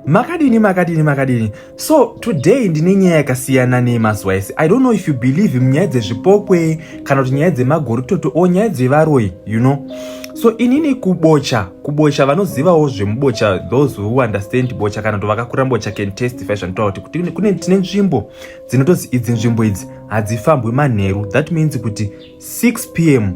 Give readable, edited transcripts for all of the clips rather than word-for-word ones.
Makadini, makadini, makadini? So today ndine nyaya yakasiyana nemazuva ese. I don't know if you believe munyaya dzezvipokwe kana kuti nyaya dzemagoritoto o nyaya dzevaroyi. So inini kubocha, kubocha, vanozivawo zvemubocha, those who understand bocha kana kuti vakakura mubocha can testify zvanditaura kuti kune tine nzvimbo dzinotozi idzi nzvimbo idzi hadzifambwi manheru. That means kuti 6 p.m.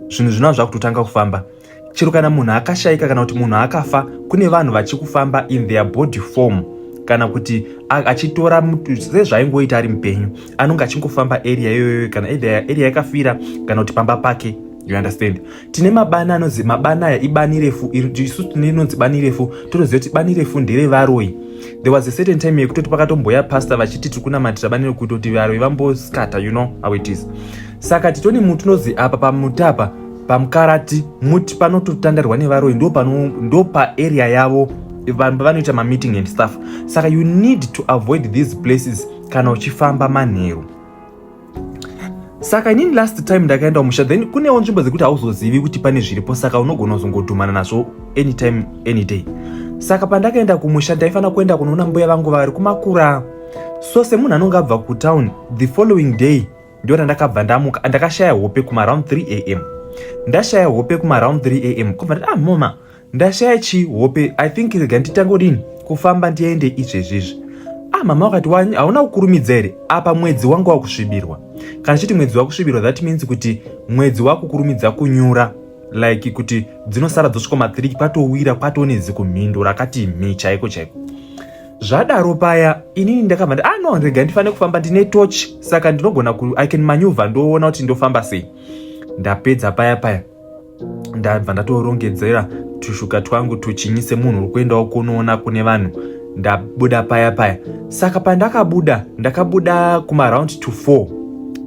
zvinhu zvinova zvakutotanga kufamba. Chero kana munhu akashayika kana kuti munhu akafa, kune vanhu vachikufamba in their body form kana kuti achitora sezvaingoita ari mupenyu, anonge achingofamba area iyoyo, kana either area yakafira kana kuti pamba pake, you understand? Tine mabani anonzi mabani aya ibani refu. Isusu tine inonzi bani refu. Totoziva kuti bani refu nderevaroi. There was a certain time yekutoti pakatomboya pastor vachiti tiri kunamatira bani rekutoti varoi vamboscatter. You know how it is. Saka titoni muti unozi apa pamuti apa pamukarati muti panototandarwa nevaroi, ndo paarea yavo vanoita mameeting and stuff. Saka you need to avoid these places kana uchifamba manheru. Saka inini last time ndakaenda kumusha, then kunewo nzvimbo dzekuti hauzozivi kuti pane zviripo, saka unogona kuzongodhumana nazvo anytime, any day. Saka pandakaenda kumusha, ndaifanira kuenda kunoona mbuya vangu vari kumakura. So semunhu anonge abva kutown, the following day ndo randakabva ndamuka, ndakashaya hope kumaaround 3 a.m. Ndashaya hope kumaaround 3 a.m., kubva ndati, "Ah, moma, ndashaya chi hope. I think rega nditangodini kufamba ndiende izvezvizvi." Ah, mama wakati, "Hauna kukurumidza here? Apa mwedzi wanga wakusvibirwa." Kana chiti mwedzi wakusvibirwa, that means kuti mwedzi wakukurumidza kunyura, like kuti dzinosara dzosvika ma3, kwatowira, kwatone zikumhindo rakati mhi chaiko chaiko. Zvadaro paya inini ndakabva ndi, "Ah no, rega ndifanire kufamba, ndine torch, saka ndinogona ku I can maneuver, ndoona kuti ndofamba sei." Ndapedza paya paya, ndabva ndatorongedzera tushuka twangu tuchinyi semunhu uri kuendawo kunoona kune vanhu. Ndabuda paya paya. Saka pandakabuda, ndakabuda kumaround to 4.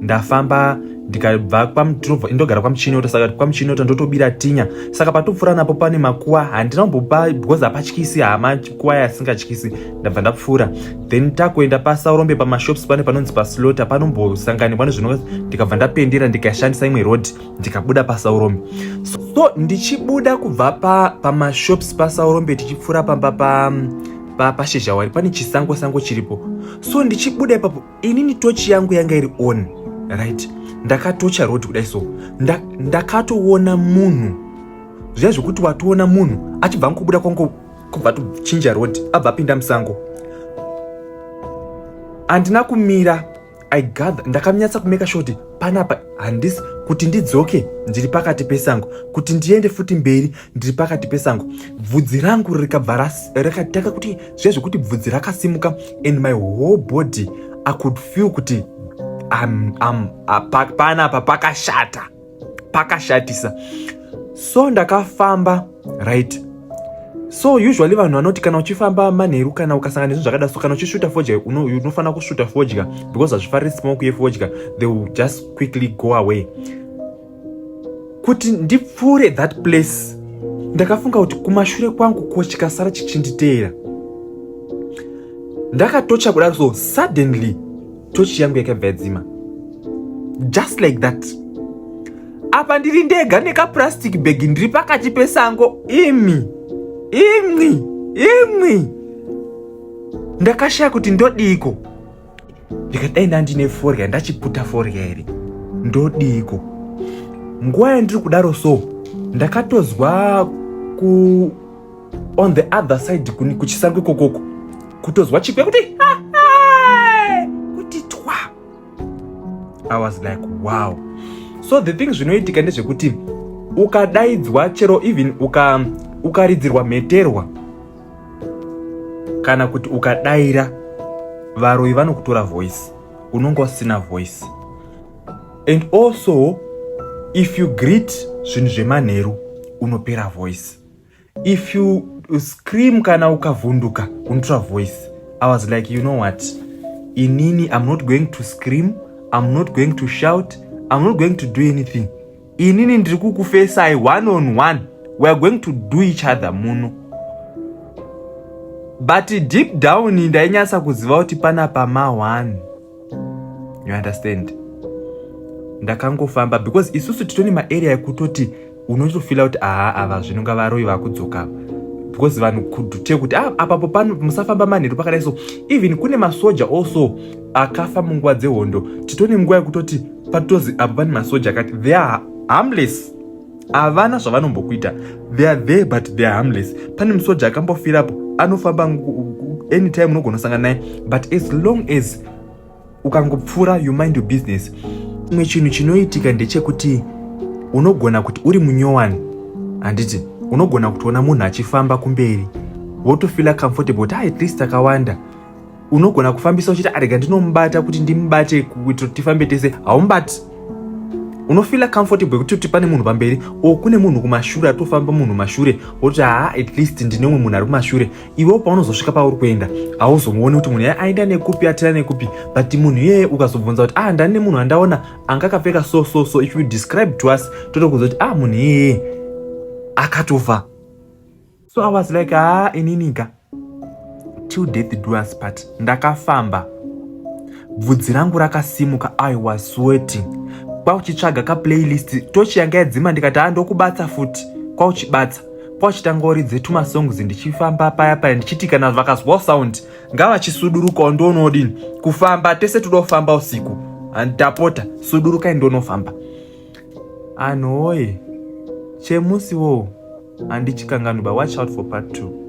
Ndafamba ndikabva, ndogara kwamuchinota, saka kwamuchinota ndotobira tinya. Saka patopfuura napo pane makuwa, handina kumbopa because hapatyisi, hamakuwa yasingatyisi. Ndabva ndapfuura, then takuenda pasaurombe pamashops, pane panonzi paslota, panombosanganikwa nezvino. Ndikabva ndapendera, ndikashandisa imwe road, ndikabuda pasaurombe. So ndichibuda kubva pamashops pasaurombe, tichipfuura pamba pashezhawari, pane chisango sango chiripo. So ndichibuda ipapo, inini tochi yangu yanga iri on, right? Ndakatocha road kudai, so ndakatoona munhu zviya zvekuti watoona munhu achibva ngobuda kwangu, kubva tochinja road, abva apinda musango. Handina kumira. I gather, ndakanyatsa kumake sure kuti panapa handisi kuti ndidzoke, ndiri pakati pesango, kuti ndiende futi mberi, ndiri pakati pesango. Bvudzi rangu rikabva rakatanga kuti zviya zvekuti bvudzi rakasimuka, and my whole body, I could feel kuti panapa pakashata, pakashatisa. So ndakafamba, right? So usually vanhu vanoti kana uchifamba manheru, kana ukasangana nezvinhu zvakada so, kana uchisvuta fodya, unofanira kusvuta fodya because hazvifariri smoke yefodya. They will just quickly go away. Kuti ndipfuure that place, ndakafunga kuti kumashure kwangu ko chikasara chichinditeera? Ndakatocha kudaro, so suddenly tochi yangu yakabva yadzima, just like that. Apa ndiri ndega nekaplastic bag, ndiri pakati pesango. Imi, imwi, imwi, ndakashaya kuti ndodiko. Ndikati dai ndandine forya, ndachiputa forya here? Ndodiko? Nguva yandiri kudaro, so ndakatozwa ku on the other side kuchisango ikokoko, kutozwa chikwe kuti kuti twa. I was like, "Wow." So the thing zvinoitika ndezvekuti ukadaidzwa, chero even ukaridzirwa mheterwa kana kuti ukadaira, varoi vanokutora voice, unonga usina voice. And also if you greet zvinhu zvemanheru, unopera voice. If you scream kana ukavhunduka, unotora voice. I was like, "You know what? Inini I'm not going to scream, I'm not going to shout, I'm not going to do anything. Inini ndiri kukufesai one on one. We are going to do each other muno." But deep down ndainyatsa kuziva kuti panapa ma1, you understand? Ndakangofamba because isusu titone maarea ekutoti unotofeela kuti aha, ava zvinonga varoi vakudzoka. Because vanhu could tell kuti, ah, apapo pano musafamba manheru pakadai. So even kune masoja also akafa munguva dzehondo. Titone nguva yekutoti patozi apo pane masoja akati they are harmless, havana zvavanombokuita. They are there, but they are harmless. Pane musoja akambofirapo, anofamba anytime, unogona kusangana naye, but as long as ukangopfuura, you mind your business. Chimwe chinhu chinoitika ndechekuti unogona kuti uri munyowani, handiti? Unogona kutoona munhu achifamba kumberi, wotofeela comfortable kuti, ah, at least akawanda. Unogona kufambisa uchiti, arega ndinomubata kuti ndimubate kuitira kuti tifambe tese. Haumubati. Unofeela comfortable yekuti kuti pane munhu pamberi o kune munhu kumashure, atofamba munhu mashure, woti, haa, at least ndine umwe munhu ari kumashure. Iwewo paunozosvika pauri kuenda, hauzomuoni kuti munhu aenda nekupi, atira nekupi. But munhu iyeye ukazobvunza kuti, ah, ndani nemunhu andaona anga akapfeka so so so, if you describe to us, totokuudza kuti, ah, munhu iyeye akatofa. So I was like, ah, ininika till death do us part. Ndakafamba, bvudzi rangu rakasimuka, I was sweating. Kwauchitsvaga kaplaylist, tochi yanga yadzima. Ndikati, ha, ndokubatsa futi. Kwauchibatsa, kwauchitanga uridze tumasongs ndichifamba paya paya, ndichiti kana vakazwa sound ngavachisudurukawo, ndonodini kufamba tese, tudofamba usiku. Ndapota, sudurukai, ndonofamba. Anhu woye, chemusi wowo handichikanganwi. Watch out for part 2.